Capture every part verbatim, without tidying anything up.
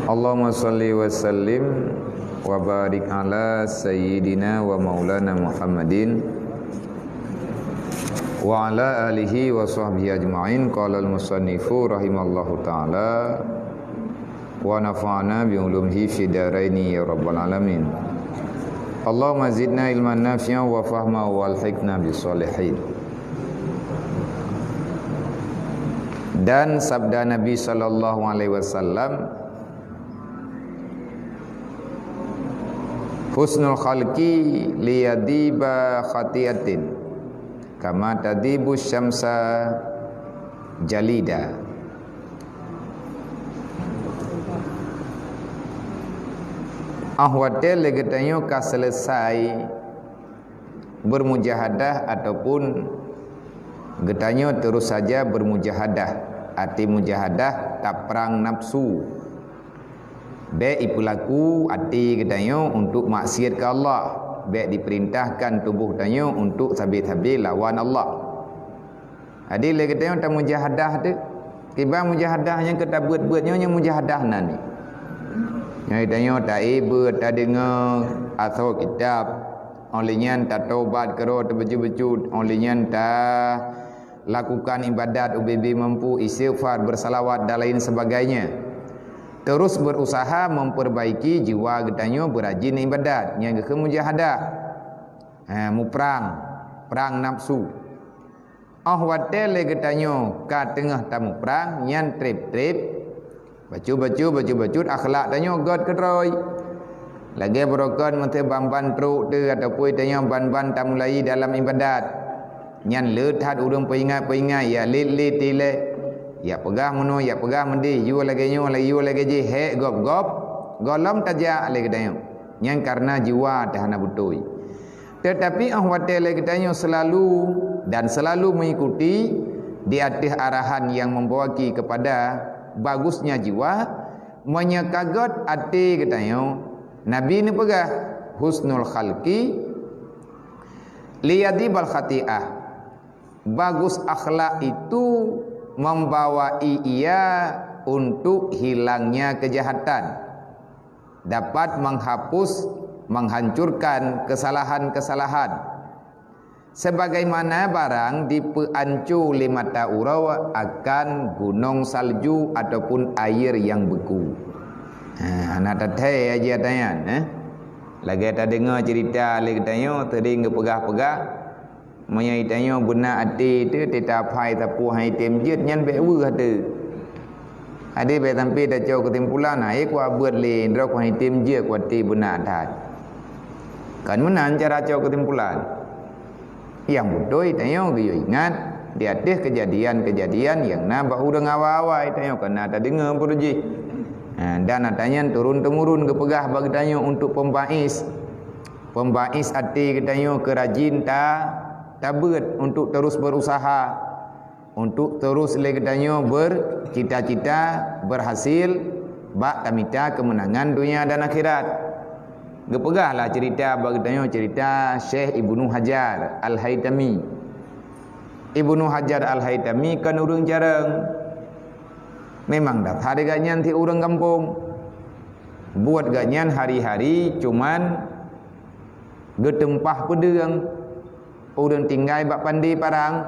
Allahumma shalli wa sallim wa barik ala sayyidina wa maulana Muhammadin wa ala alihi wa sahbihi ajma'in. Qala al-musannifu rahimallahu ta'ala wa nafa'ana bi ulumihi fid daraini ya rabbal alamin. Allahumma zidna ilman nafi'a wa fahma wa alhiqna bis shalihin. Dan sabda Nabi sallallahu alaihi wasallam, "Husnul khalqi liyadhiba khati'atin kama tadhibu syamsa jalida." 'Oh watèe lé geutanyoe ka seuleusoe beurmujahadah ataupun geutanyoe terus saja beurmujahadah, arti mujahadah taprang nafsu. Bèk ipeulaku até geutanyoe untuk maksiat keu Allah, bèk dipeurintahkan tuboh tanyoe untuk sabé-sabé lawan Allah. Jadi lé geutanyoe tamujahadah teuh. Kiban mujahadah nyang keu tabeuet-beuet nyoe, nyoe mujahadah nan nyoe. Nyoe tanyoe taibeuet, tadeungoe asoe kitab, 'oh lheueh nyan tatobat keudroe teuh bacut-bacut, 'oh lheueh nyan talakukan ibadat ubé-bé mampu, istighfar, bersalawat dan lain sebagainya. Terus berusaha memperbaiki jiwa geutanyoe beurajin ibadat, nyang geukheun mujahadah. Ha, muprang, prang nafsu. 'Oh watèe lé geutanyoe ka teungoh tamuprang, nyan trép-trép, bacut-bacut, bacut-bacut akhlak tanyoe gèt keudroe. Lagèe barokon meunteue ban-ban trok teuh ataupun tanyoe ban-ban tamulai dalam ibadat. Nyan le that ureueng peuingat-peuingat, ya lét-lét ilèe, ya peugah meunoe, ya peugah meudéh, yue lagèe nyoe, yue lagèe jih, hék gob-gob, gohlom tajak lé geutanyoe. Nyan kareuna jiwa teuh hana beutôi. Tetapi 'oh watèe lé geutanyoe selalu dan selalu mengikuti di ateueh arahan yang membawaki kepada bagusnya jiwa, meunyoe ka gèt até geutanyoe, Nabi neupeugah, "Husnul khalqi liyadhibal khati'ah." Bagus akhlak itu membawai ia untuk hilangnya kejahatan. Dapat menghapus, menghancurkan kesalahan-kesalahan. Sebagaimana barang dipeuanco lé mata uroe akan gunong salju ataupun air yang beku. Ha, hana tathèe aja tanyan, eh. Lagèe tadeungoe cerita lé geutanyoe, sering geupeugah-peugah, meunyoe tanyoe beuna até teuh, teutab hai sapeue hai tem jeuet, nyan bèk weueh teuh. Adak bèk sampai tacok keusimpulan, hai kuabeuet lé droe kuh hai tem jeuet kuaté beuna that. Kan meunan cara cok keusimpulan. Nyang beutôi tanyoe geuyue ingat di ateueh keujadian-keujadian nyang na bak ureueng awai-awai tanyoe ka na tadeungoe peue jih. Ha, dan ata nyan turun-temurun geupeugah bak geutanyoe untuk pembais. Pembais até geutanyoe keu rajin ta-, tabeuet untuk terus berusaha. Untuk terus lé geutanyoe bercita-cita berhasil bak tamita keumeunangan donya dan akhirat. Geupeugahlah cerita bak geutanyoe cerita Syekh Ibnu Hajar Al-Haitami. Ibnu Hajar Al-Haitami kan ureueng carông. Memang dasar gobnyan si ureueng gampông. Buet gobnyan hari-hari cuman geuteumpah peudeueng. Ureueng tinggai bak pandé parang.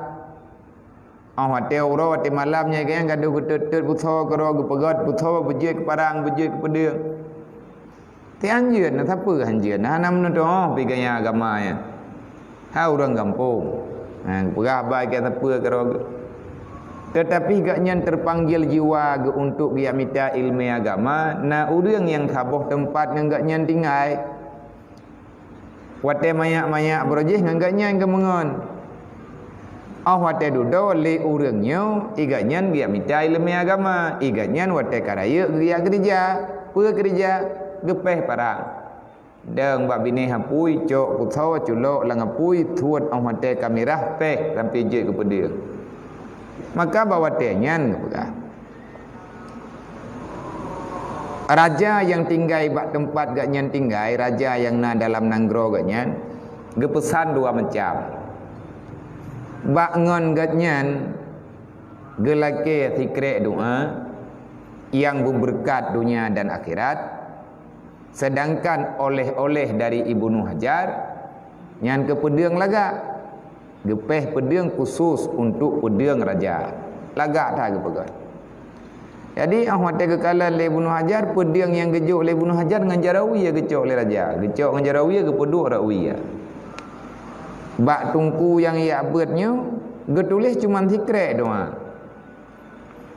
'Oh watèe uroe, watèe malam nyan gobnyan gadôh geutot-tot beusoe keudroe, geupeugöt beusoe, beujeuet keu parang, beujeuet keu peudeueng. Teuh hanjeuet na sapeue hanjeuet na, hana meunoe pih gaya agama nyan. Ha ureueng gampông. Ha, geupeugah haba keu sapeue keudroe. Teutapi gobnyan teupanggil jiwa geuh untuk geujak mita ileumèe agama, na ureueng nyang saboh teumpat ngon gobnyan tinggai. Watèe manyak-manyak baroe jih ngon gobnyan geumeungon. 'Oh watèe dudoe lé ureueng nyoe, i gobnyan geujak mita ileumèe agama, i gobnyan watèe ka rayeuk geujak keurija. Peue keurija? Geupèh parang. Dong bak binéh apui, cok kusoe, culok lam apui, suet 'oh watèe ka mirah, pèh sampoe jeuet keu peudeueng. Maka bak watèe nyan geupeugah, raja nyang tinggai bak teumpat gobnyan tinggai, raja nyang na dalam nanggroe gobnyan, geupeusan dua macam. Bak ngon gobnyan geulakèe sikrék doa, nyang beubeureukat donya dan akhirat, seudangkan oleh-oleh dari Ibnu Hajar nyan keu peudeueng lagak, geupéh peudeueng khusos untuk peudeueng raja, lagak that geupeugah. Jadi, óh watée geukalon lé Ibnu Hajar, peudeueng nyang geujok lé Ibnu Hajar ngon jaroe geucok lé raja, geucok ngon jaroe geupeuduek raja. Bak teungku nyang jak beuet nyoe geutuléh cuma sikrek doá,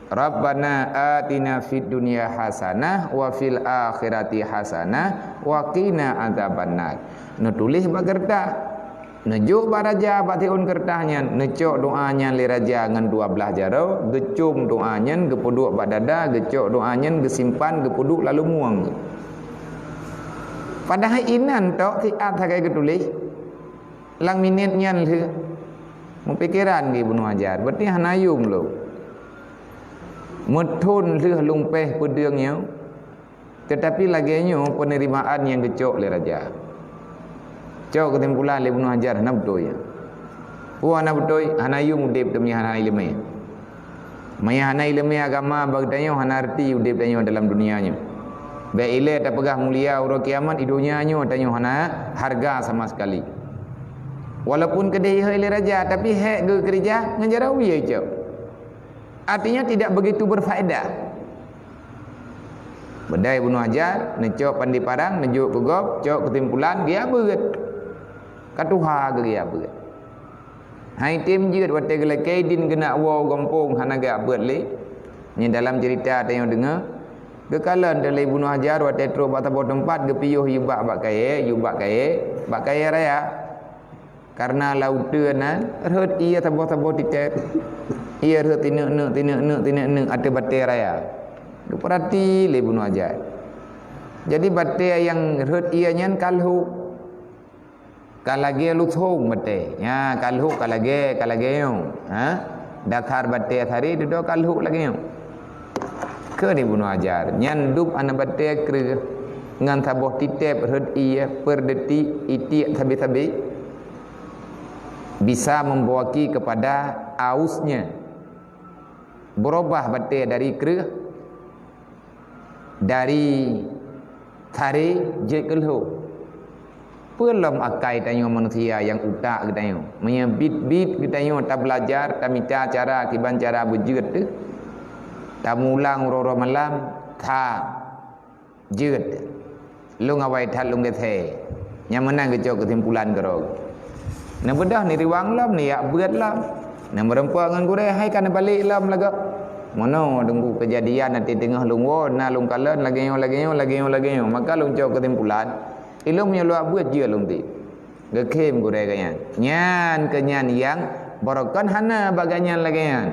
"Rabbana atina fid dunya hasanah wa fil akhirati hasanah wa qina adzabannar." Neutuléh bak keureutah, neujok bak raja bak siôn keureutah nyan, neucok doá nyan lé raja ngon dua blaih jaroe, geucom doá nyan geupeuduek bak dada, geucok doá nyan geusimpan geupeuduek lam lumueng. Padahai inan tok siat sagai geutuléh. Lam minét nyan lheueh meupikeran geuh Ibnu Hajar, "Berarti hana yum lôn. Meuthon lheueh lôn péh peudeueng nyoe, teutapi lagée nyoe peunerimaan nyang geucok lé raja." Cok keusimpulan lé Ibnu Hajar hana beutôi. Peue hana beutôi? Hana yum udeb teuma hana iéleumé. Meunyo hana iéleumé agama bak geutanyoe, hana arti udeb tanyoe dalam dunia nyoe. Bék ilée tapeugah mulia uroe kiamat, i donya nyoe tanyoe hana hareuga sama sekali. Walaupun keudeh ihôi lé raja, tapi hék geukeureuja ngon jaroe geucok. Artinya tidak begitu berfaedah. Beudai Ibnu Hajar, neucok pandi parang, neujok keu gob, cok keusimpulan, geujak beuet. Ka tuha geuh geujak beuet. Hai tem jeuet watée geulakée idin geunak woe u gampông hana geujak beuet lé. Nyan dalam ceurita tanyoe deungoe, geukalon lé Ibnu Hajar watée trok bak saboh teumpat geupiôh yubak bak kayée, yubak kayée, bak kayée raya. Kareuna lam uteuen na rhot ié saboh-saboh titép. Ié rhot tineuk-neuk, tineuk-neuk, tineuk-neuk ateueh batée raya. Geupeurati lé Ibnu Hajar. Jadi batée nyang rhot ié nyan ka lhok. Ka lagée luthong batée. Nya, ka lhok ka lagée, ka lagée nyoe. Ha? Dasar batée sari dudoe ka lhok lagée nyoe. Kheun Ibnu Hajar, nyan dub aneuk batée kreueh ngon saboh titép rhot ié peureudeuti itiek sabe-sabe bisa membawaki kepada ausnya. Berubah batée dari kreueh dari sari jeuet keu lhok. Peue lom akai tanyoe manusia nyang utak geutanyoe? Meunyoe bit-bit geutanyoe tabeulajar, tamita cara kiban cara beujeuet teuh, tamulang uroe-uroe malam, ka jeuet. Lôn awai that lôn geusée. Nyang meunan geucok keusimpulan keudroe. Neubeudôh neuriwang lom, neujak beuet lom. Neumeureumpok ngon gurée hai ka neubalek lom lagoe. Meunoe teungku keujadian até teungoh lôn woe, na lôn kalon lagée nyoe, lagée nyoe, lagée nyoe, lagée nyoe. Maka lôn cok keusimpulan, ilôn meunyoe luwah beuet jeuet lôn tieb. Geukhém gurée geuh nyan. Nyan keuh nyan nyang barokon hana bak geuh nyan lagée nyan.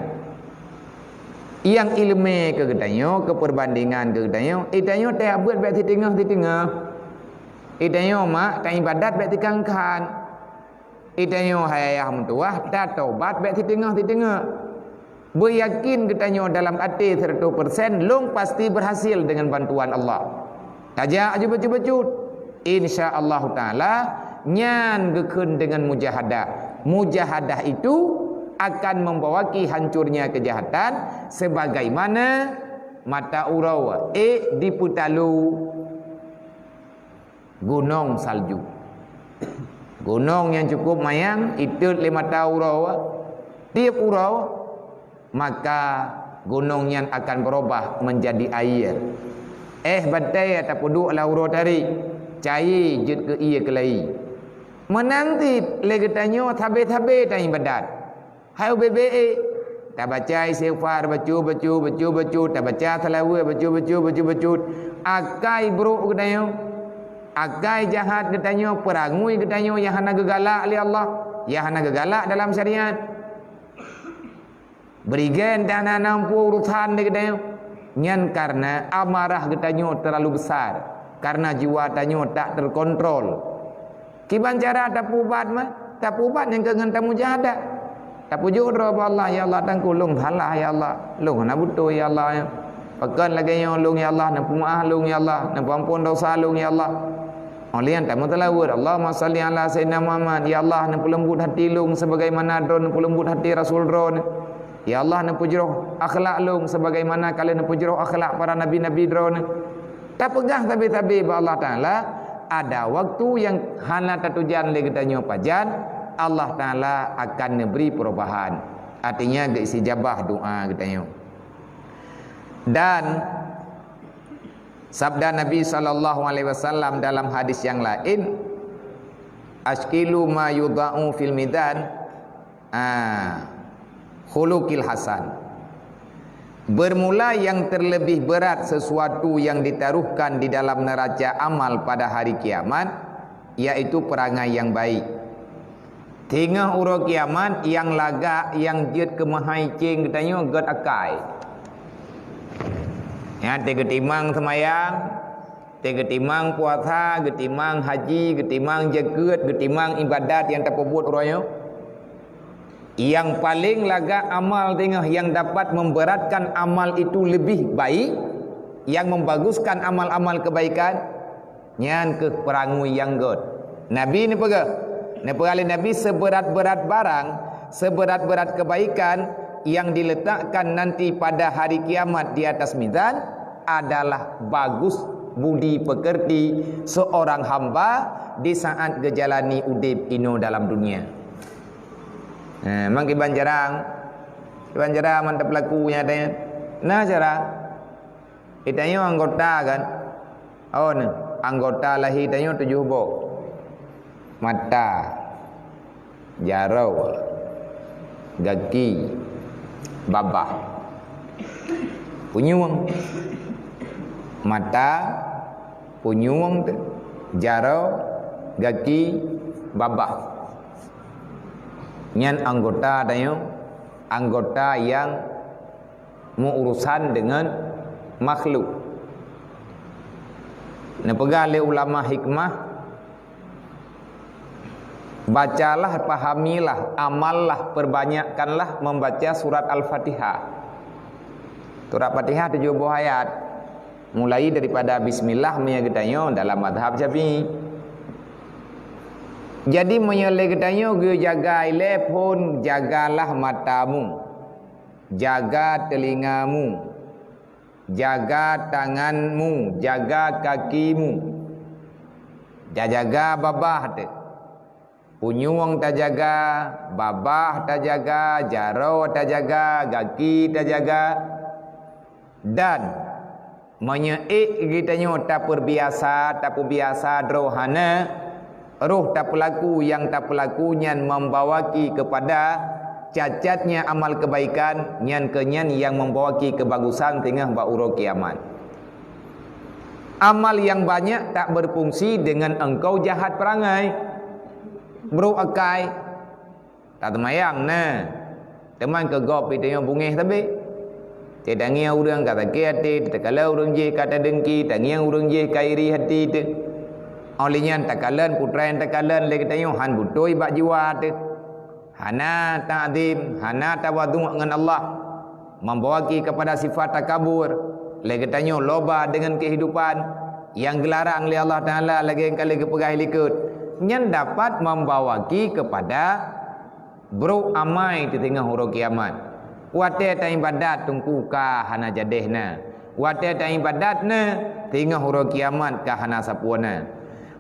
Nyang iéleumé keu geutanyoe, keu peubandingan keu geutanyoe, geutanyoe teuh beuet bék siteungoh-siteungoh. Geutanyoe mak taibadat bék teukan-kan. Geutanyoe hai ayah meutuwah tatobat bék siteungoh-siteungoh. Beuyakin geutanyoe dalam até siratoh persen lôn pasti berhasil dengan bantuan Allah. Tajak aju bacut-bacut. Insya Allahu Ta'ala, nyan geukheun deungon mujahadah. Mujahadah itu akan membawaki hancurnya kejahatan sebagaimana mata uroe ék dipeutalo gunong salju. Gunong nyang cukup manyang itot lé mata uroe, tieb uroe maka gunong nyan akan berubah menjadi air. Éh batée tapeuduek lam uroe tarék, cayée jeuet keu ié keulayi. Meunan cit lé geutanyoe sabe-sabe taibadat. Hai ubé-bé ék, tabaca istighfar bacut-bacut, bacut-bacut, tabaca salaweuet bacut-bacut, bacut-bacut. Akai brok geutanyoe, akai jahat geutanyoe, peurangui geutanyoe nyang hana geugalak lé Allah, nyang hana geugalak dalam syariat. Beureugén dan hana muphom urosan lé geutanyoe. Nyan kareuna amarah geutanyoe teulalu besar, kareuna jiwa tanyoe tak teukontrol. Kiban cara tapeuubat mah? Tapeuubat nyang keu ngon tamujahadah. Tapeujok droe bak Allah, "Ya Allah, teungku lôn salah, ya Allah. Lôn hana beutôi, ya Allah. Pakon lagée nyoe lôn, ya Allah, neupeumeu'ah lôn, ya Allah, neupeuamphon desya lôn, ya Allah." Óh lheueh nyan tamusalaweuet, "Allahumma shalli ala sayyidina Muhammad, ya Allah, neupeuleumbot hati lôn sebagaimana droe neupeuleumbot hati Rasul droe." Ya Allah, neupeujroh akhlak lôn sebagaimana ka lheueh neupeujroh akhlak para nabi-nabi droeneuh. Tapeugah sabe-sabe bak Allah Taala, ada waktu nyang hana tatujan lé geutanyoe pajan, Allah Taala akan neubri perubahan. Artinya, geuistijabah doa geutanyoe. Dan sabda Nabi sallallahu alaihi wasallam dalam hadis yang lain, "Asqilu ma yudha'u fil mizan, ah, khuluqil hasan." Bermula yang terlebih berat sesuatu yang ditaruhkan di dalam neraca amal pada hari kiamat, yaitu perangai yang baik. Teungoh uroe kiamat, nyang lagak, nyang jeuet keu meuhai céng geutanyoe gét akai. Nyan teugeutimang seumayang, teugeutimang puasa, geutimang haji, geutimang jakeuet, geutimang ibadat nyang tapeubuet uroe nyoe. Nyang paleng lagak amal teungoh nyang dapat memberatkan amal itu lebih baik, yang membaguskan amal-amal kebaikan, nyan keuh peurangui nyang gét. Nabi neupeugah, neupeugah lé Nabi, seberat-berat barang, seberat-berat kebaikan yang diletakkan nanti pada hari kiamat di atas mizan adalah bagus budi pekerti seorang hamba di saat geujalani udeb inoe dalam dunia. Nah, memang kiban jarang, kiban jarang mantap pelaku nyatanya. Nah, jarang. Geutanyoe anggota kan? Oh, nah, anggota lahé tanyoe tujoh boh. Mata, jaroe, gaki, babah. Punyueng. Mata, punyueng, jaroe, gaki, babah. Nyan anggota tanyoe, anggota nyang meuurusan deungon makhluk. Neupeugah lé ulama hikmah, bacalah, pahamilah, amallah, perbanyakkanlah membaca surat Al-Fatihah. Surat Fatihah tujoh boh ayat. Mulai daripada bismillah meunyoe geutanyoe dalam mazhab Syafi'i. Jadi meunyoe lé geutanyoe geujaga ilée phon, jagalah matamu. Jaga teulingamu, jaga tanganmu, jaga kakimu, tajaga babah teuh. Punyueng tajaga, babah tajaga, jaroe tajaga, gaki tajaga. Dan meunyoe ék geutanyoe tapeubiasa, tapeubiasa droe hana, roh tapeulaku nyang tapeulaku nyan membawaki keupada cacatnya amal kebaikan, nyan keuh nyan nyang membawaki keubagusan teungoh bak uroe kiamat. Amal nyang banyak tak berfungsi dengan engkau jahat perangai, brok akai. Tateumayang na, teuma keu gob pih tanyoe beungéh sabe. Teutangieng ureuëng ka sakét até, teukalon ureuëng jih ka tadengki, tangieng ureuëng jih ka iri hati teuh. Óh lheueh nyan takalon putra nyang takalon lé geutanyoe han beutôi bak jiwa teuh. Hana ta'zim, hana tawadhu' ngon Allah. Membawaki keupada sifat takabur, lé geutanyoe loba deungon keuhidupan nyang geularang lé Allah Taala lagée nyang ka lheueh geupeugah likot. Nyan dapat membawaki keupada brok amai teuh teungoh uroe kiamat. Watée taibadat teungku ka hana jadeh na. Watée taibadat na teungoh uroe kiamat ka hana sapeue na.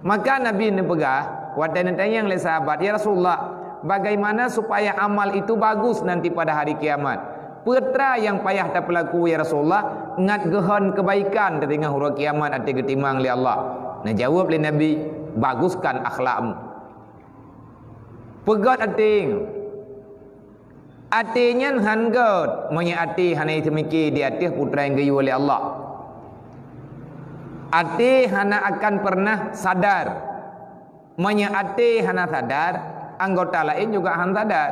Maka Nabi neupeugah, watée neutanyong lé sahabat, "Ya Rasulullah, bagaimana supaya amal itu bagus nanti pada hari kiamat? Peue teuma nyang payah tapeulaku, ya Rasulullah, ngat geuhon keubaikan teuh teungoh uroe kiamat até geutimang lé Allah?" Neujaweueb lé Nabi, "Baguskan akhlakmu." Peugét até nyoe. Até nyan han gét, meunyoe até hana teumike di ateueh peue nyang geuyue lé Allah. Até hana akan pernah sadar. Meunyoe até hana sadar, anggota laén juga han sadar.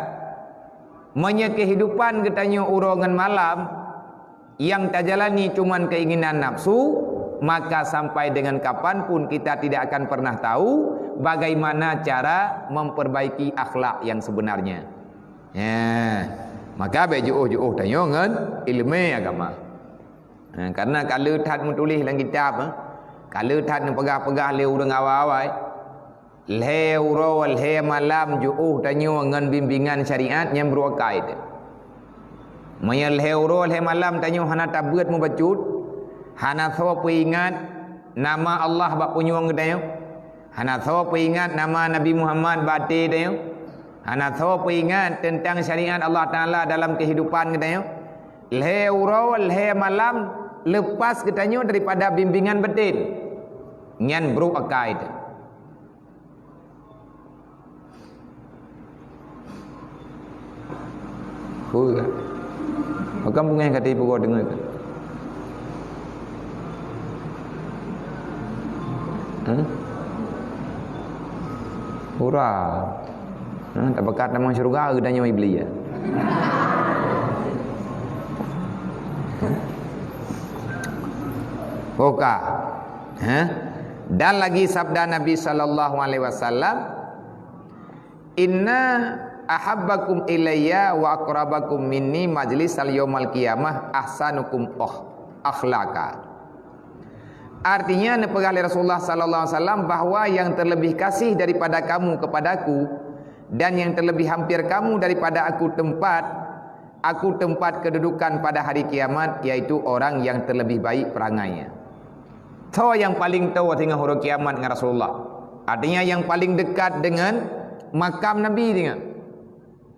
Meunyoe keuhidupan geutanyoe uroe ngon malam, nyang tajalani cuman keinginan nafsu, maka sampai dengan kapan pun kita tidak akan pernah tahu bagaimana cara memperbaiki akhlak yang sebenarnya. Ya, maka bék jiôh-jiôh tanyoe ngon iéleumé agama. Ha, karena ka le that meutuléh lam kitab, eh, ka le that neupeugah-peugah lé ureuëng awai-awai. Lhée uroe lhée malam jiôh tanyoe ngon bimbingan syariat nyang brok akai teuh. Meunyoe lhée uroe lhée malam tanyoe hana tabeuet mubacut, hana soe peuingat nama Allah bak punyueng geutanyoe, hana soe peuingat nama Nabi Muhammad bak até tanyoe, hana soe peuingat teuntang syariat Allah Taala dalam keuhidupan geutanyoe, lhée uroe lhée malam leupas geutanyoe daripada bimbingan baten, nyan brok akai teuh. Hui. Pakon beungéh ka tipu kau deungoe kan? Hah? Hura. Hah? Tabakat tamong syurga, geutanyoe Iblis ya. Oka. Hah? Dan lagi sabda Nabi sallallahu alaihi wasallam, "Inna ahabbakum ilayya wa aqrabakum minni majlisal yaumal qiyamah ahsanukum akh-, akhlaqa." Artinya, neupeugah lé Rasulullah sallallahu alaihi wasallam bahwa yang terlebih kasih daripada kamu kepadaku dan yang terlebih hampir kamu daripada aku tempat, aku tempat kedudukan pada hari kiamat, yaitu orang yang terlebih baik perangainya. Soe nyang paleng toe singoh uroe kiamat ngon Rasulullah? Artinya, nyang paleng dekat deungon makam Nabi singoh.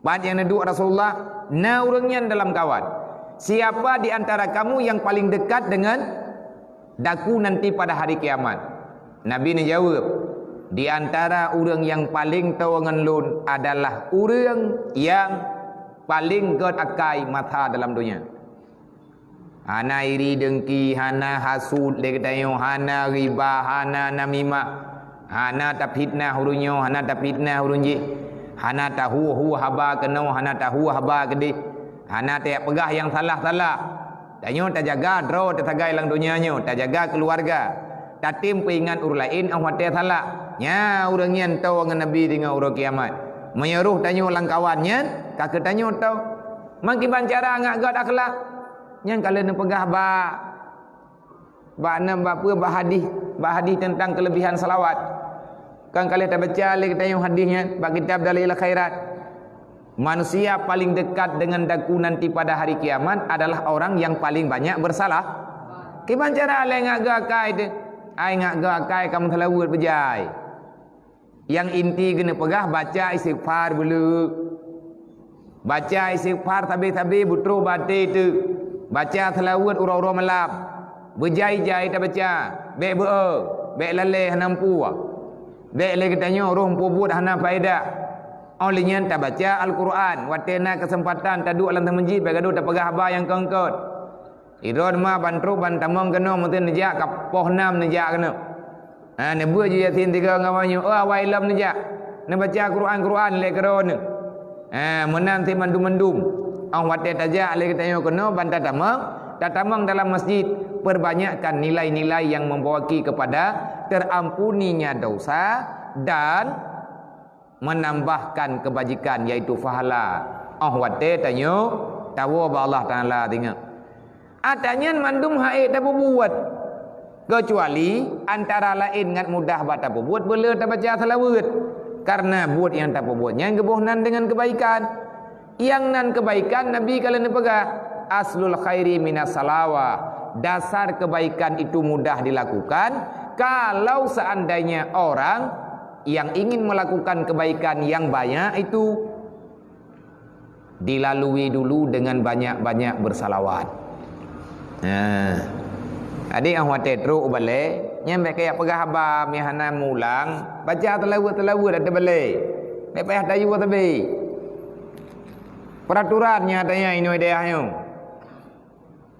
Pat nyang neuduek Rasulullah, na ureuëng nyan dalam kawan. Siapa di antara kamu yang paling dekat dengan daku nanti pada hari kiamat? Nabi neujaweueb, di antara ureuëng nyang paleng toe ngon lôn adalah ureuëng nyang paleng gét akai masa dalam donya. Hana iri dengki, hana hasut lé geutanyoe, hana riba, hana namimah, hana tafitnah ureuëng nyoe, hana tafitnah ureuëng jih, hana tahue-hue haba keunoe, hana tahue haba keudeh, hana tapeugah nyang salah-salah. Tanyoe tajaga droe teusagai lam donya nyoe, tajaga keuluwarga, tatem peuingat ureuëng laén óh watée salah. Nyan ureuëng nyan toe ngon Nabi singoh uroe kiamat. Meunyoe roh tanyoe lam kawan nyan, ka keuh tanyoe toe. Meukiban cara ngat gét akhlak. Nyan ka lheueh neupeugah bak, bak nam, bak peue, bak hadih, bak hadih teuntang keuleubihan salawat. Kan ka lheueh tabaca lé geutanyoe hadih nyan bak kitab Dalail Khairat. Manusia paling dekat dengan daku nanti pada hari kiamat adalah orang yang paling banyak bersalah. Kiban cara lé ngat gét akai teuh? Ai ngat gét akai ka meusalaweuet beujai. Nyang inti geuneuk peugah baca istighfar beuleuek. Baca istighfar sabe-sabe beutroh bak até teuk. Baca seulaweuet uroe-uroe malam. Beujai-jai tabaca. Bék beu-e, bék lalée hana meupuwoe. Bék lé geutanyoe roh meupubuet hana faedah. Óh lheueh nyan tabaca Al-Qur'an. Watée na keuseumpatan taduek lam teumeujid bék gadôh tapeugah haba nyang kon-kon. Sidroe teuma ban trok ban tamong keunoe meuteun neujak ka poh nam neujak keunoe. Ha, neubeuet ju Yasin tiga ngon awak nyoe, "Oh, awai lom neujak. Neubaca Quran-Quran lé keudroe neuh." Ha, meunan cit mandum-mandum. Óh watée tajak lé geutanyoe keunoe ban tatamong, tatamong dalam masjid, perbanyakkan nilai-nilai yang membawaki kepada terampuninya dosa dan menambahkan kebajikan, yaitu pahala. Óh watée tanyoe tawoe bak Allah Taala teungoh. Ata nyan mandum han ék tapeubuet, keucuali antara laén ngat mudah bak tapeubuet beuleueh tabaca seulaweuet, kareuna buet nyang tapeubuet nyan geuboh nan deungon keubaikan. Nyang nan keubaikan Nabi ka lheueh neupeugah, "Aslul khairi minas salawah." Dasar keubaikan itu mudah dilakukan kalau seandainya orang yang ingin melakukan kebaikan yang banyak itu dilalui dulu dengan banyak-banyak bersalawat. Nah, adik ah watée trok u balée, nyan bék kajak peugah haba meuhana mulang, baca seulaweuet-seulaweuet ateueh balée. Bék payah tayue sabe. Peraturan nyang tanya inoe dayah nyoe.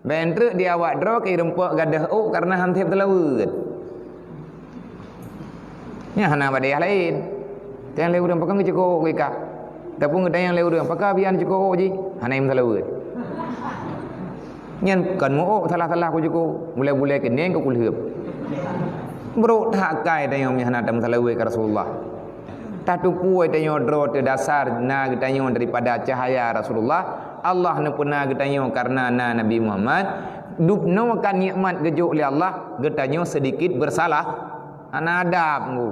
Bék treuk di awak droe keu irumpok gadoh ôk kareuna han sép seulaweuet. Nyan hana bak dayah laén. Tanyong lé ureuëng, "Pakon geucukôk ôk ika?" Ataupun geutanyong lé ureuëng, "Pakon bian cukôk ôk jih?" Hana nyang meuseulaweuet. Nyan kon meu-ôk salah-salah kucukôk, bulée-bulée keuneng keu kulheueb. Brok that akai tanyoe meuhana tameuseulaweuet keu Rasulullah. Tatupue tanyoe droe teuh dasar na geutanyoe daripada cahya Rasulullah. Allah neupeuna geutanyoe kareuna na Nabi Muhammad. Dubnoe kan nikmat geujok lé Allah, geutanyoe seudikit beusalah. Hana adab ngu.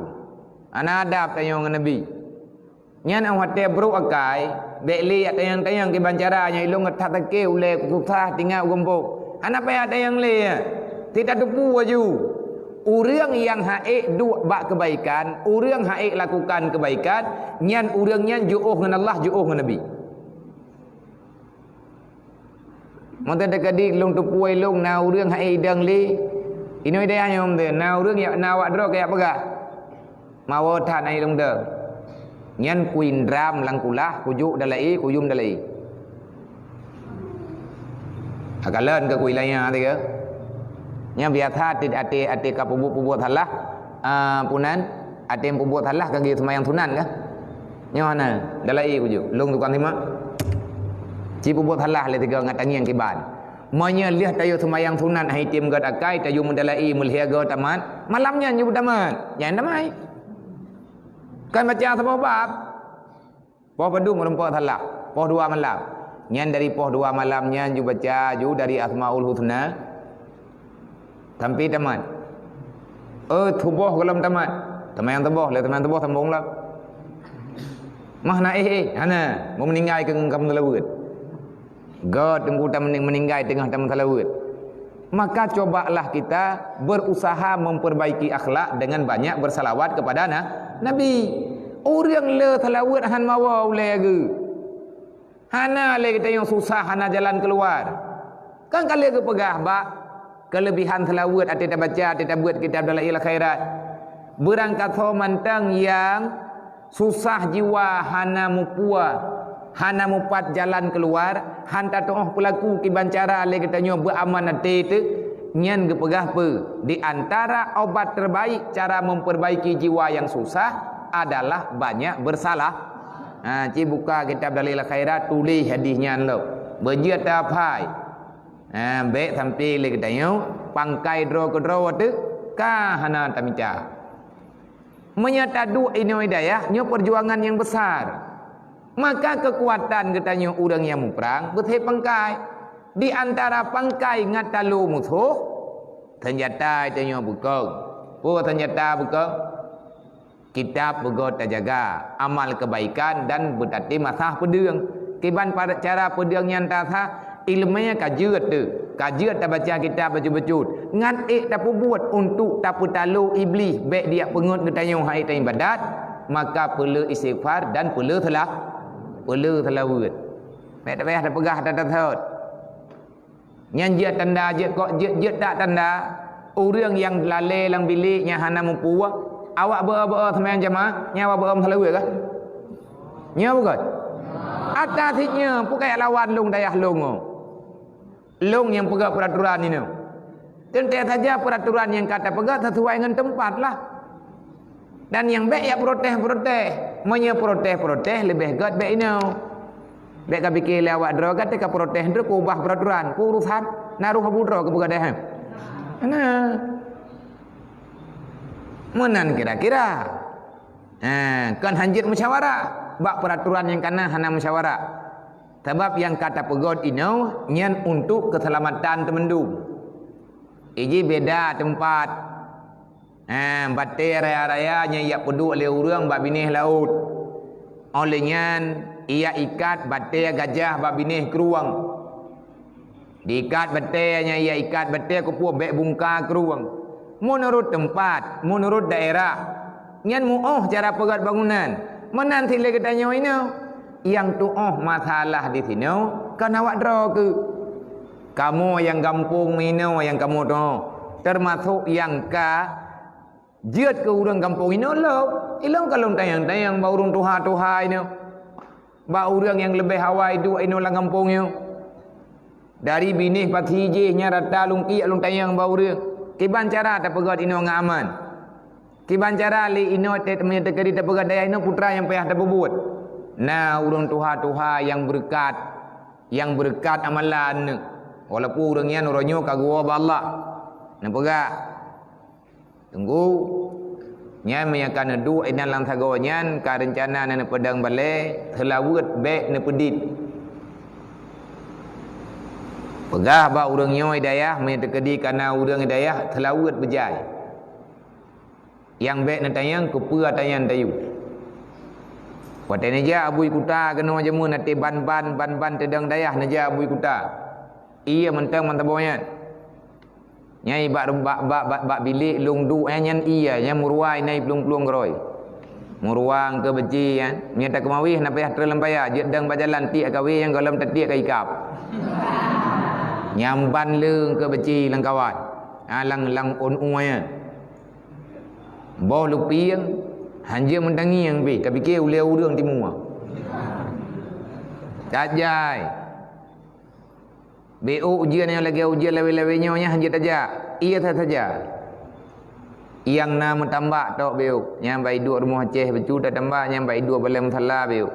Hana adab tanyoe ngon Nabi. Nyan 'oh watèe brôk akai, bèk lé jak tanyong-tanyong kiban cara nyan, "Ilôn that sakét ulèe, susah, tinggai u gampông." Hana payah tanyong lé nyan. Sit tateupeue laju. Ureuëng nyang han ék duek bak keubaikan, ureuëng han ék lakukan keubaikan, nyan ureuëng nyan jiôh ngon Allah, jiôh ngon Nabi. Mantong teukeudi lôn teupeue lôn na ureuëng han ék idong lé. Inoe dayah nyoe mantong na ureuëng jak na awak droe kajak peugah, "Mawoe that aneuk lôn dong." Nyan kui dram lam kulah, kujok dalam ie, kuyum dalam ie. Akalon keu kui lanya tiga. Nyan biasa até, até, até ka peubuet-peubuet salah, ah, punan, até peubuet salah ka geuseumayang sunat kah? Nyoe hana, dalam ie kujok. Lôn tukang simak. Ci peubuet salah lé tiga ngat tangieng kiban. Meunyoe lheueh tayue seumayang sunat hai tem gét akai, tayue meudalai meulhèe gét tamat, malam nyan jeuet tamat. Nyan damai. Kan baca saboh bab. Poh padum meureumpok salah. Poh dua malam. Nyan dari poh dua malam nyan ju baca ju dari Asmaul Husna. Sampai tamat. Eh, suboh gohlom tamat. Seumayang suboh, lheueh seumayang suboh sambong lom. Mah na éh, éh, hana, meuninggai keu kamoe seulaweuet. Gét teungku ta meuning-, meuninggai teungoh tameuseulaweuet. Maka cobalah kita berusaha memperbaiki akhlak dengan banyak bersalawat kepada na-, Nabi. Ureuëng le seulaweuet han mawoe ulèe geuh. Hana lé geutanyoe susah, hana jalan keuluar. Kan ka lheueh geupeugah bak keuleubihan seulaweuet até tabaca, até tabeuet kitab Dalail Khairat. Beurangkasoe mantong nyang susah jiwa, hana mupeue, hana mupat jalan keuluar, han tatuoh peulaku kiban cara lé geutanyoe beuaman até teuh, nyan geupeugah peue? Di antara obat terbaik cara memperbaiki jiwa yang susah adalah banyak bersalah. Ha, ci buka kitab Dalail Khairat, tuléh hadih nyan lom. Beujeuet taphai. Ha, bèk sampai lé geutanyoe pangkai droe keudroe teuh ka hana tamita. Meunyoe taduek inoe dayah, nyoe perjuangan nyang besar. Maka keukuatan geutanyoe ureuëng nyang muprang beuthat pangkai. Di antara pangkai ngat talo musoh, seunjata tanyoe beukong. Peue seunjata beukong? Kitab beugét tajaga, amal keubaikan dan beutaté masa peudeueng. Kiban pa-, cara peudeueng nyan tasah, ileumèe ka jeuet teuh, ka jeuet tabaca kitab bacut-bacut, ngat ék tapeubuet untuk tapeutalo Iblih bèk dijak peungét geutanyoe hai taibadat, maka peuleueh istighfar dan peuleueh seulah-, peuleueh seulaweuet. Bèk tapayah tapeugah that-that thot. Nyan jeuet tanda, jeuet kok, jeuet, jeuet that tanda. Ureuëng nyang lalè lam bilék nyang hana mupeue, awak beu-, beu-, seumayang jamaah, nyan awak beu-, seulaweuet kah? Nyoe bukon? Ata sit nyoe, peue kajak lawan lôn dayah lôn nyoe. Lôn nyang peugah peuraturan inoe. Teuntèe saja peuraturan nyang ka tapeugah sesuai ngon teumpat lah. Dan nyang bèk jak protes-protes. Meunyoe protes-protes leubeh gét bèk inoe. Bèk ka pike lé awak droe, ka teuka protes droe, keubah peuraturan, keurusan, na roh abu droe keupeugah deh. Nah. Meunan kira-kira. Ha, kon hanjeuet musyawarah. Bak peuraturan nyang kana hana musyawarah. Sabab nyang ka tapeugét inoe nyan untuk keuseulamatan teumandum. Iji beda teumpat. Ha, batèe raya-raya nyang ijak peuduek lé ureuëng bak binéh laôt. Óh lheueh nyan, ijak ikat batèe gajah bak binéh krueng. Diikat batèe nyang ijak ikat batèe keupeue bèk bungka krueng. Meunurot teumpat, meunurot daerah. Nyan muoh cara peugét bangunan. Meunan sit lé geutanyoe inoe. Nyang tuoh masalah di sinoe kon awak droe keuh. Kamoe nyang gampông meuinoe nyang kamoe tuoh, teumasok nyang ka jeuet keu ureuëng gampông inoe lom. Ilôn ka lôn tanyong-tanyong bak ureuëng tuha-tuha inoe, bak ureuëng nyang leubeh awai duek inoe lam gampông nyoe. Dari binéh pasi jih nyan rata lôn kiek lôn tanyong bak ureuëng, kiban cara tapeugét inoe ngon aman. Kiban cara lé inoe teuh meunyoe teukeudi tapeugét dayah inoe putra nyang payah tapeubuet. Na ureuëng tuha-tuha nyang beureukat, nyang beureukat amalan neuh. Walaupun ureuëng nyan uroe nyoe ka geuwoe bak Allah. Neupeugah, "Teungku, nyan meunyoe ka neuduek inan lam sagoe nyan ka reuncana neupeudong balèe, seulaweuet bèk neupeudit." Peugah bak ureuëng nyoe i dayah, meunyoe teukeudi ka na ureuëng i dayah, seulaweuet beujai. Nyang bèk neutanyong keupeue tanyan tayue. Watée neujak Abu Kuta keunoe jameun até ban-ban, ban-ban teudong dayah neujak Abu Kuta. Ié mantong mantong boh nyan. Nyai bak, bak, bak, bak, bak bilék lôn duek nyan, nyan ié, nyan meuruwa inan plueng-plueng keurôi. Meuruwa keu beuci nyan, meunyoe takeumawé hana payah treun lam paya, jeuet dong bak jalan tiek ka wé nyang gohlom tatiek ka ikab. Nyan ban leueng keu beuci lam kawan. Ha, lam, lam ôn ueh nyan. Boh lupieng, hanjeuet meutangieng pih, ka pike ulée ureuëng timu. Tajai. Béuk ujeuen nyang lagée ujeuen lawée-lawée nyoe nyan hanjeuet tajak. Ié that saja. Nyang na meutambak tok béuk. Nyang bak iduek rumoh Aceh bacut tatambak, nyang bak iduek balée musala béuk.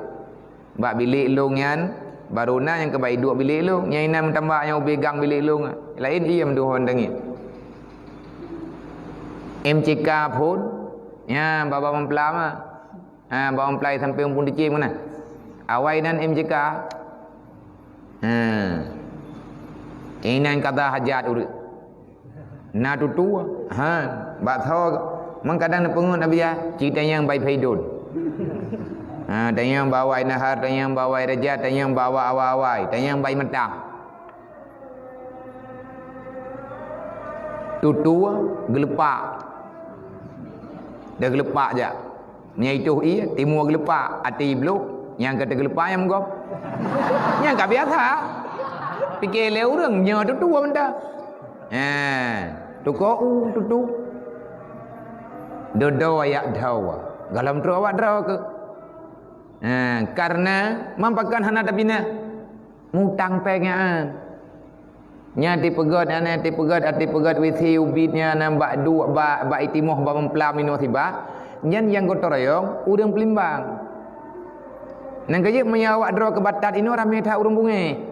Bak bilék lôn nyan, barô na nyang keubai duek bilék lôn. Nyang inan meutambak nyang ubé gang bilék lôn. Laén ié meuduhon tangieng. M C K phon, nyan bak babah meupeulama. Ha, bak meupeulai sampoe muphom dicém meunan. Awai nan M C K. Ha. Inan kata hajat ureuëng. Na tutue, ha, bak tho, meunan kadang neupeungeut Nabi ya, ci tanyong bai Faidon. Ha, tanyong bak awai nahar, tanyong bak awai raja, tanyong bak awai-awai, tanyong bai meutang. Tutue, geulepak. Dah geulepak jak. Meunyoe itoh ié, timu geulepak, até bloh, nyang ka teugeulepak nyang gob. Nyang ka biasa. Pike lé ureuëng nyoe tutue mantong. Eh, tuko u tutu. Dodo ayak dawa. Gohlom trok awak droe keu. Eh, karena mampakan hana tapinah. Mutang péng nyan. Nyan tipeugét, nyan tipeugét, tipeugét W C ubit nyan, nyan bak duek, bak, bak itimoh, bak meupeulama inoe sibak. Nyan nyang gotong royong ureuëng Peulimbang. Nyang keujeuet meunyoe awak droe keu batat inoe ramé that ureuëng bungéh.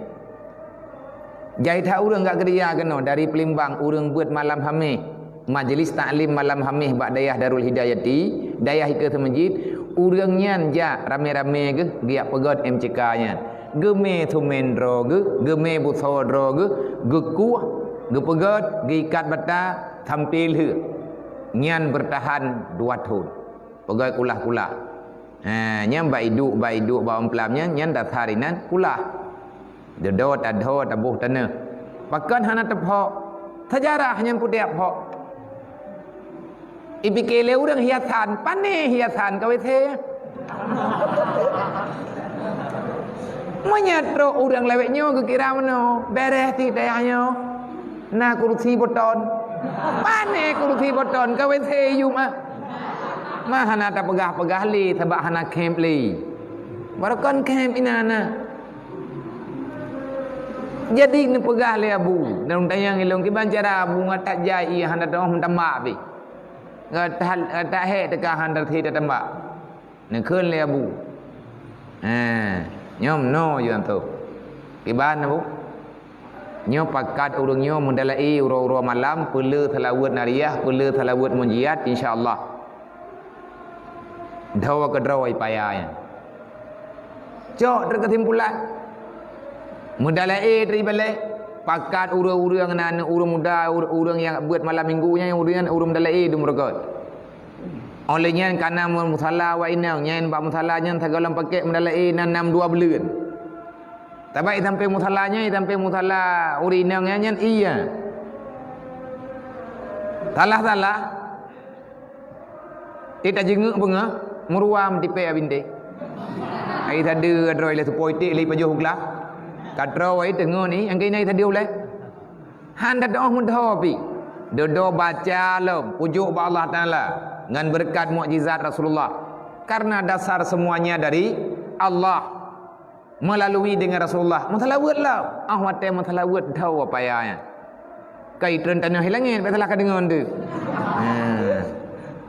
Jai that ureuëng gak geuriya keunoe dari Peulimbang ureuëng beuet malam Hameh. Majlis taklim malam Hameh bak dayah Darul Hidayati, dayah ikeue seumeujid, ureuëng nyan jak ramé-ramé geuh geujak peugét M C K nyan. Geumé sumen droe geuh, geumé busoe droe geuh, geukueh, geupeugét, geuikat bata sampoe lheueh. Nyan beurtahan dua thon. Peugét kulah-kulah. Ha, nyan bak iduek, bak iduek, bak umplam nyan, nyan dasar inan kulah. Dodo tado taboh taneuh. Pakon hana teuphok? Seujarah nyang putôh phok. Ipike lé ureuëng hiasan, pané hiasan ka W C. Meunyoe trok ureuëng lawét nyoe geukira meunoe, béreh sit dayah nyoe. Na kursi boton. Pané kursi boton ka W C yum ah. Ma hana tapeugah-peugah lé sabab hana khép lé. Barokon khép inan na. Jadi neupeugah lé Abu, dan tanyong ilong kiban cara Abu ngatak jai ié hana teuoh meutambak pih. Ngatak, ngatak hék teuka hana teuoh tatambak. Neukheun lé Abu. Ha, nyoe meunoe yue anto. Kiban Abu. Nyoe pakat ureuëng nyoe meudalaé uroe-uroe malam peuleueh seulaweuet nariah, peuleueh seulaweuet munjiat, insya Allah. Dhoe keudroe paya nyan. Cok teukeusimpulan. Meudalaé teuibalée, pakat ureuëng-ureuëng na ureuëng muda, ureuëng nyang beuet malam minggu nyan ureuëng nyan ureuëng meudalaé dum rukon. Óh lheueh nyan kana musala awak inong nyan bak musala nyan sagohlom pakek meudalaé na nam dua buleuen. Sabab ié sampoe musala nyan, ié sampoe musala ureuëng inong nyan, nyan ié. Salah-salah. Ié tajeungeuk beungoh, meuruwa meutipée abinte. Ai sadeue droe lé seupôt iték lé pajoh glah. Ka troe teungoh ni, angkai nai sadeue ulée. Han teuoh meudho pih. Dodo baca lom, pujoe bak Allah Taala ngon beureukat mukjizat Rasulullah. Karena dasar semuanya dari Allah. Melalui dengan Rasulullah. Meusalaweuet lom. Ah, watée meusalaweuet dhoe paya nyan. Kai treun tanoh ilangét, bak salah ka deungon tu. Ha.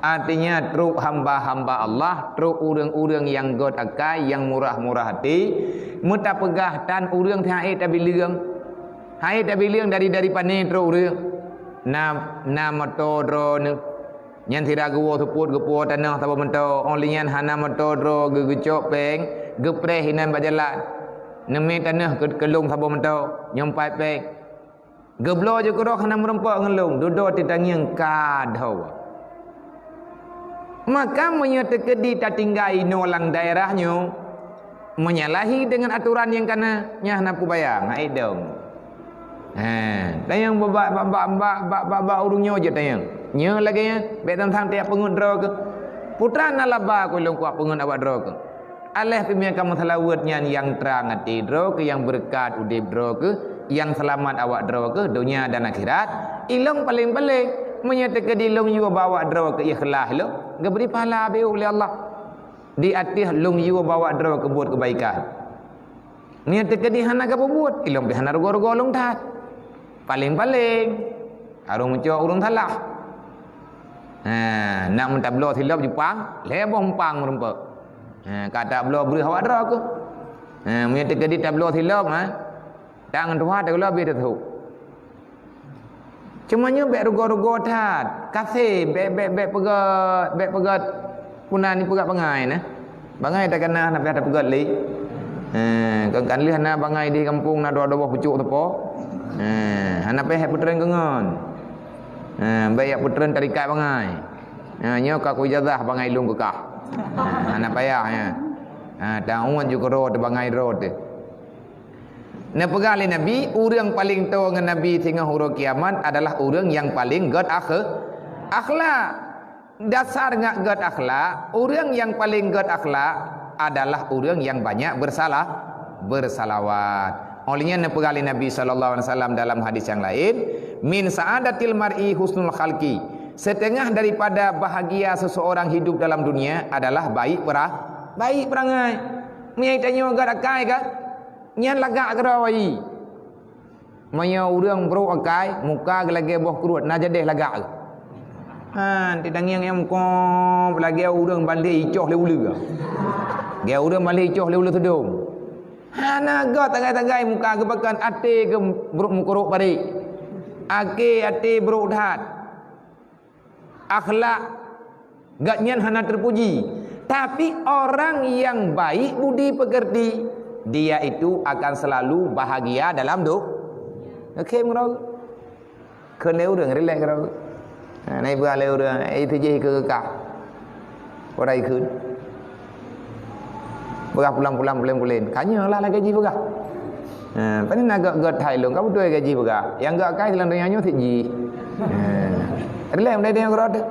Artinya, trok hamba-hamba Allah, trok ureuëng-ureuëng nyang gét akai, nyang murah-murah até, meutapeugah tan ureuëng teuhai tabileueng. Hai tabileueng dari, dari pané trok ureuëng. Na, na moto droeneuh. Nyan sira geuwoe seupôt geupuwoe tanoh saboh moto. Óh lheueh nyan hana moto droe geu-, geucok péng, geupreh inan bak jalan. Neumé tanoh keu-, keulong saboh moto, nyoe pat péng. Geubloe jeuet keudroe hana meurumpok ngon lôn, dudoe teutangieng ka dhoe. Maka meunyoe teukeudi tatinggai inoe lam daerah nyoe, menyalahi dengan aturan nyang kana, nyan hana peubaya, ngai dong. Ha, tanyong bak, bak, bak ureueng nyoe jeuet tanyong. Nyoe lagèe nyan, bèk tantang tiep peungeut droe keuh. Putra na laba keu lôn kuat peungeut awak droe keuh. Aléh pih meunyoe kamoe seulaweuet nyan nyang trang até droe keuh, nyang beureukat udép droe keuh, nyang seulamat awak droe keuh donya dan akhirat, ilôn paleng-paleng. Meunyoe teukeudi lôn yue bak awak droe keuh ikhlas lôn, geubri pahala beu lé Allah. Di ateueh lôn yue bak awak droe keuh buet keubaikan. Meunyoe teukeudi hana geupeubuet, ilôn pih hana rugoe-rugoe lôn that. Paleng-paleng, harôh meucok ureueng salah. Ha, nak meutabloe silop jipang, lhèe boh mupang meurumpok. Ha, ka tabloe breueh awak droe keuh. Ha, meunyoe teukeudi tabloe silop, ha, tangan tuha teugeulop bie teusuk. Cuma nyoe bèk rugoe-rugoe that. Kasé, bèk, bèk, bèk peugöt, bèk peugöt. Peue na ni peugöt bangai na. Bangai takana hana payah tapeugöt lé. Eh, kan, kan lheueh na bangai di gampông na dua-dua boh pucuk teupô. Eh, hana payah peutrön keu ngon. Eh, bèk jak peutrön tarikat bangai. Eh, nyoe ka kuijazah bangai lôn keu kah. Eh, hana payah nyan. Eh, tangon ju keudroe teuh bangai droe teuh. Neupeugah lé Nabi, ureueng paleng toe ngon Nabi singoh uroe kiamat adalah ureueng nyang paleng gèt akhe-, akhlak. Dasar ngat gèt akhlak, ureueng nyang paleng gèt akhlak adalah ureueng nyang banyak bersalah, bersalawat. Óh lheueh nyan neupeugah lé Nabi sallallahu alaihi wasallam dalam hadis nyang laén, "Min sa'adatil mar'i husnul khalqi." Setengah daripada bahagia seseorang hidup dalam dunia adalah baik pera-, baik perangai. Meunyoe tanyoe gèt akai kan? Nyan lagak keudroe. Meunyoe ureueng brôk akai, muka geulagèe boh kruet, na jadeh lagak. Han, titangieng nyang muka lagèe ureueng ban lheueh icoh lé uleue. Lagèe ureueng ban lheueh icoh lé uleue teudong. Hana gèt tagai-tagai muka geupakon até geuh brôk meukurok parék. Aké até brôk that. Akhlak gobnyan hana terpuji. Tapi orang yang baik budi pekerti, dia itu akan selalu bahagia dalam do-, oke, meurau. Kheun lé ureueng, rilek keudroe. Ha, na ipeugah lé ureueng, eh, itu jih keu kah. Orang ikut. Peugah pulang-pulang, pulen-pulen. Ka nyoe lah lagèe jih peugah. Ha, pane na gèt-gèt hai lôn, ka beutôi lagèe jih peugah. Nyang gèt akai lam donya nyoe sit jih. Ha. Rilek meunan nyang keudroe teuh.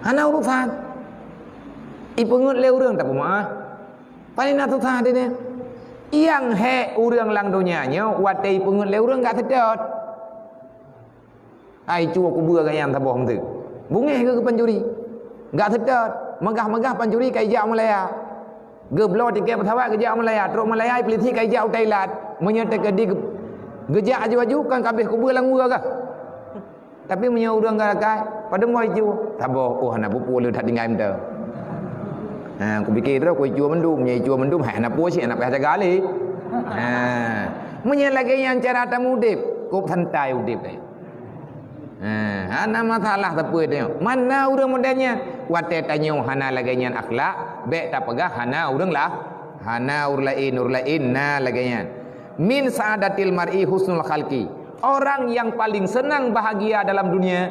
Hana urusan. Ipeungeut lé ureueng tapeumaáh. Pane na susah di nyoe. Nyang hék ureueng lam donya nyoe watèe ipeungeut lé ureueng gak seutôt. Ai cue kubeue gobnyan saboh meuteuk. Beungéh keu pancuri. Gak seutôt, meugah-meugah pancuri ka ijak Malaya. Geubloe tikét peusawat geujak Malaya, trok Malaya polisi ka ijak u Thailand. Meunyoe teukeudi geu-, geujak aju-aju kan ka abéh kubeue lam gua kah. Tapi meunyoe ureueng gak rakai, padum boh icue? Saboh, oh hana peue-peue le that tinggai mantong. Ha, kupike droe ku icue mandum, meunyoe icue mandum, hai hana peue cit, hana payah jaga lé. Ha, meunyoe lagèe nyan cara tameudeb, kôp santai udeb. Ha, hana masalah sapeue tanyoe. Mana ureueng model nyan? Watèe tanyoe hana lagèe nyan akhlak, bèk tapeugah hana ureueng lah, hana ureueng laén, ureueng laén na lagèe nyan. Min sa'adatil mar'i husnul khalqi. Orang yang paling senang bahagia dalam dunia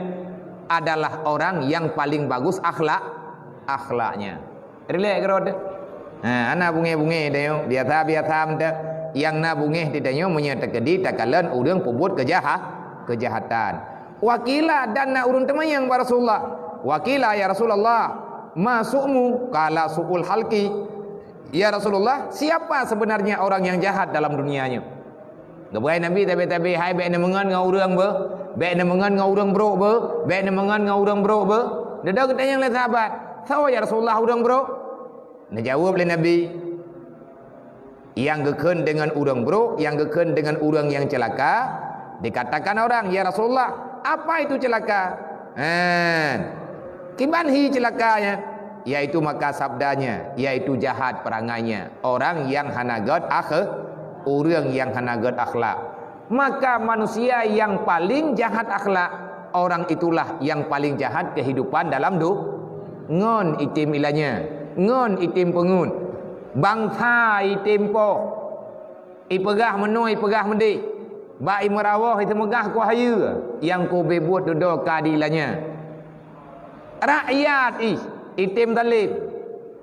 adalah orang yang paling bagus akhlak, akhlaknya. Rilek keudroe teuh. Ha, hana beungéh-beungéh tanyoe, biasa-biasa mantong. Nyang na beungéh di tanyoe meunyoe teukeudi takalon ureueng peubuet keujaha-, keujahatan. Wa qila, dan na ureueng teumanyong bak Rasulullah. Wa qila, "Ya Rasulullah, ma su'mu?" Qala, "Su'ul khalqi." "Ya Rasulullah, siapa sebenarnya orang yang jahat dalam dunia nyoe?" Geubri Nabi tabe-tabe, "Hai, bèk neumeungon ngon ureueng beuh, bèk neumeungon ngon ureueng brôk beuh, bèk neumeungon ngon ureueng brôk beuh." Dudoe geutanyong lé sahabat, "Soe ya Rasulullah ureueng brôk?" Neujaweueb lé Nabi, "Nyang geukheun deungon ureueng brôk, nyang geukheun deungon ureueng nyang ceulaka, dikatakan orang, 'Ya Rasulullah, apa itu celaka?'" Hen. Kiban hi ceulakanya? Yaitu maka sabdanya, yaitu jahat perangainya, orang yang hana gèt akhe-, ureueng nyang hana gèt akhlak. Maka manusia nyang paling jahat akhlak, orang itulah nyang paling jahat kehidupan dalam du-, ngon item ilanya, ngon item peungeut, bansa item poh, ipeugah meunoe, ipeugah meudéh, bak imeurawoh, iteumeugah kuah hayeue, nyang kube buet dudoe ka di ilanya. Rakyat ih, Item zalim.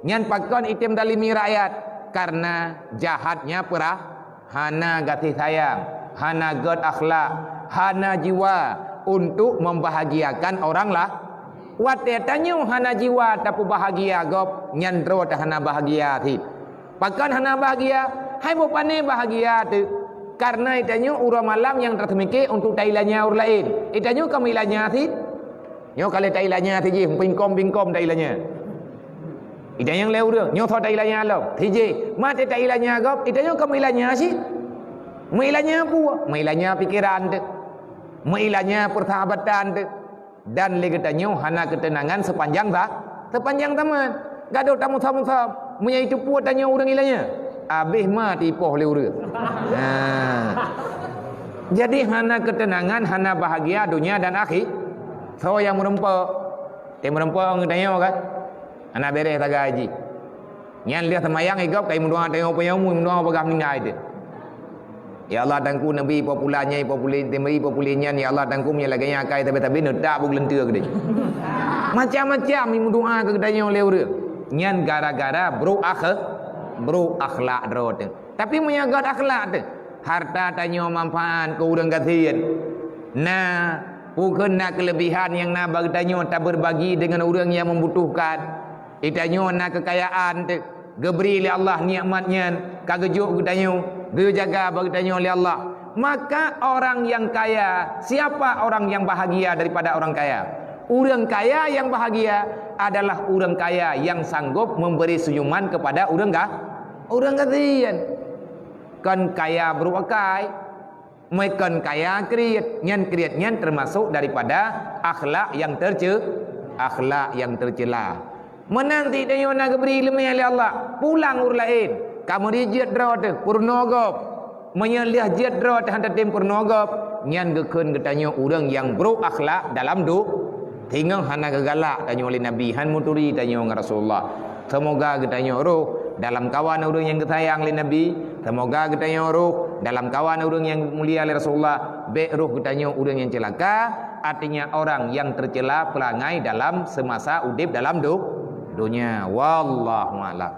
Nyan pakon item zalimi rakyat? Karena jahatnya peurah, hana gaséh sayang, hana gét akhlak, hana jiwa untuk membahagiakan orang lah. Watée tanyoe hana jiwa tapeubahagia gob, nyan droe teuh hana bahagia cit. Pakon hana bahagia? Hai boh pané bahagia teuh. Karena itanyoe uroe malam nyang taseumike untuk tailanya ureuëng laén. Itanyoe ka meulanya cit. Nyoe ka lheueh tailanya cit jih, bingkong-bingkong tailanya. Itanyoe lé ureuëng, nyoe soe tailanya lom. Cit jih, maté tailanya gob, itanyoe ka meulanya cit. Meulanya peue? Meulanya pikeran teuh. Meulanya persahabatan teuh. Dan lé geutanyoe hana keuteunangan sepanjang za-, sepanjang zaman. Gadôh tamusom-musom, meunyoe iteupeue tanyoe ureuëng ilanya, abéh ma tipoh lé ureuëng. Nah. Jadi hana keuteunangan, hana bahagia donya dan akhi-, soe nyang meurumpok? Teuh meurumpok ngon geutanyoe kan? Hana béreh sagai jih. Nyan lheueh seumayang i gob kai meudoa tanyoe peue nyang mu, meudoa bagaih meuninggai teuh. Ya Allah, Teungku, neubri popula nyan, popula, neubri popula nyan, ya Allah, Teungku, meunyoe lagée nyan akai tabe-tabe neutak bu geuleunteu keudeh. Macam-macam meudoa keu geutanyoe lé ureuëng. Nyan gara-gara brok akh-, brok akhlak droe teuh. Tapi meunyoe gét akhlak teuh, harta tanyoe manfaat keu ureuëng gasien. Na, bukon na keulebihan nyang na bak geutanyoe taberbagi deungon ureuëng nyang membutuhkan. Itanyoe na keukayaan teuh, geubri lé Allah nikmat nyan, ka geujok geutanyoe, geujaga bak geutanyoe lé Allah. Maka orang yang kaya, siapa orang yang bahagia daripada orang kaya? Ureuëng kaya yang bahagia adalah ureuëng kaya yang sanggup memberi senyuman kepada ureuëng ga-, ureuëng gasien. Kon kaya brok akai, meukon kaya kriet, nyan kriet nyan termasuk daripada akhlak yang terce-, akhlak yang tercela. Meunan cit tanyoe na geubri iéleumé lé Allah, pulang ureuëng laén, ka meuri jeuet droe teuh peurunoe gob. Meunyoe lheueh jeuet droe teuh hana tem peurunoe gob, nyan geukheun geutanyoe ureuëng nyang brok akhlak dalam do-, singoh hana geugalak tanyoe lé Nabi, han meuturi tanyoe ngon Rasulullah. Seumoga geutanyoe roh dalam kawan ureuëng nyang geusayang lé Nabi. Seumoga geutanyoe roh dalam kawan ureuëng nyang mulia lé Rasulullah. Bék roh geutanyoe ureuëng nyang ceulaka, artinya orang yang tercela perangai dalam semasa udeb dalam do-, donya. Wallahu a'lam.